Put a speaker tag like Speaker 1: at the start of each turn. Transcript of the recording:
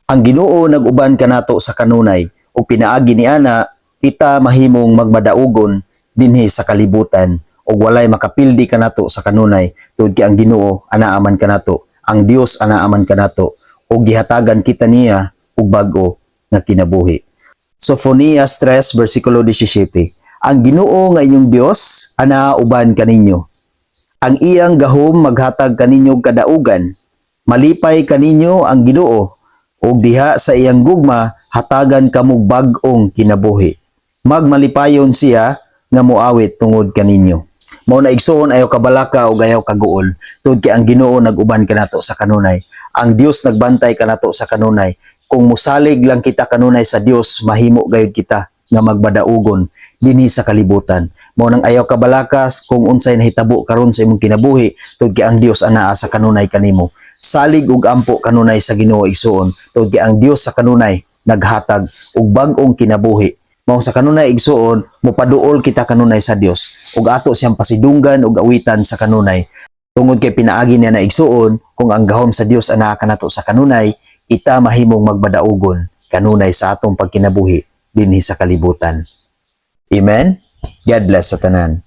Speaker 1: Ang Ginoo nag-uban kanato sa kanunay ug pinaagi ni ana kita mahimong magmadaugon dinhi sa kalibutan ug walay makapildi kanato sa kanunay tungod kay ang Ginoo anaa man kanato, ang Dios anaa man kanato ug gihatagan kita niya og bag-o nga kinabuhi. Sofonias 3 versikulo 17. Ang Ginoo nga inyong Dios anaa uban kaninyo. Ang iyang gahom maghatag kaninyo og kadaugan. Malipay kaninyo ang Ginoo ug diha sa iyang gugma hatagan kamog bag-ong kinabuhi. Magmalipayon siya nga muawit tungod kaninyo. Mao na, igsoon, ayaw kabalaka ug ayaw kaguol tungod kay ang Ginoo nag-uban kanato sa kanunay. Ang Dios nagbantay kanato sa kanunay. Kung musalig lang kita kanunay sa Dios, mahimo gayud kita nga magmadaugon dinhi sa kalibutan. Mao nang ayaw kabalakas kung unsay nahitabo karon sa imong kinabuhi tungod kay ang Dios anaa sa kanunay kanimo. Salig ug ampo kanunay sa Ginoo, igsoon, tungod kay ang Dios sa kanunay naghatag og bag-ong kinabuhi. Mao sa kanunay, igsoon, mopaduol kita kanunay sa Dios ug ato siyang pasidunggan ug awitan sa kanunay. Tungod kay pinaagi niya na, igsoon, kung ang gahom sa Dios anaa kanato sa kanunay, kita mahimong magmadaugon kanunay sa atong pagkinabuhi dinhi sa kalibutan. Amen. God bless sa tanan.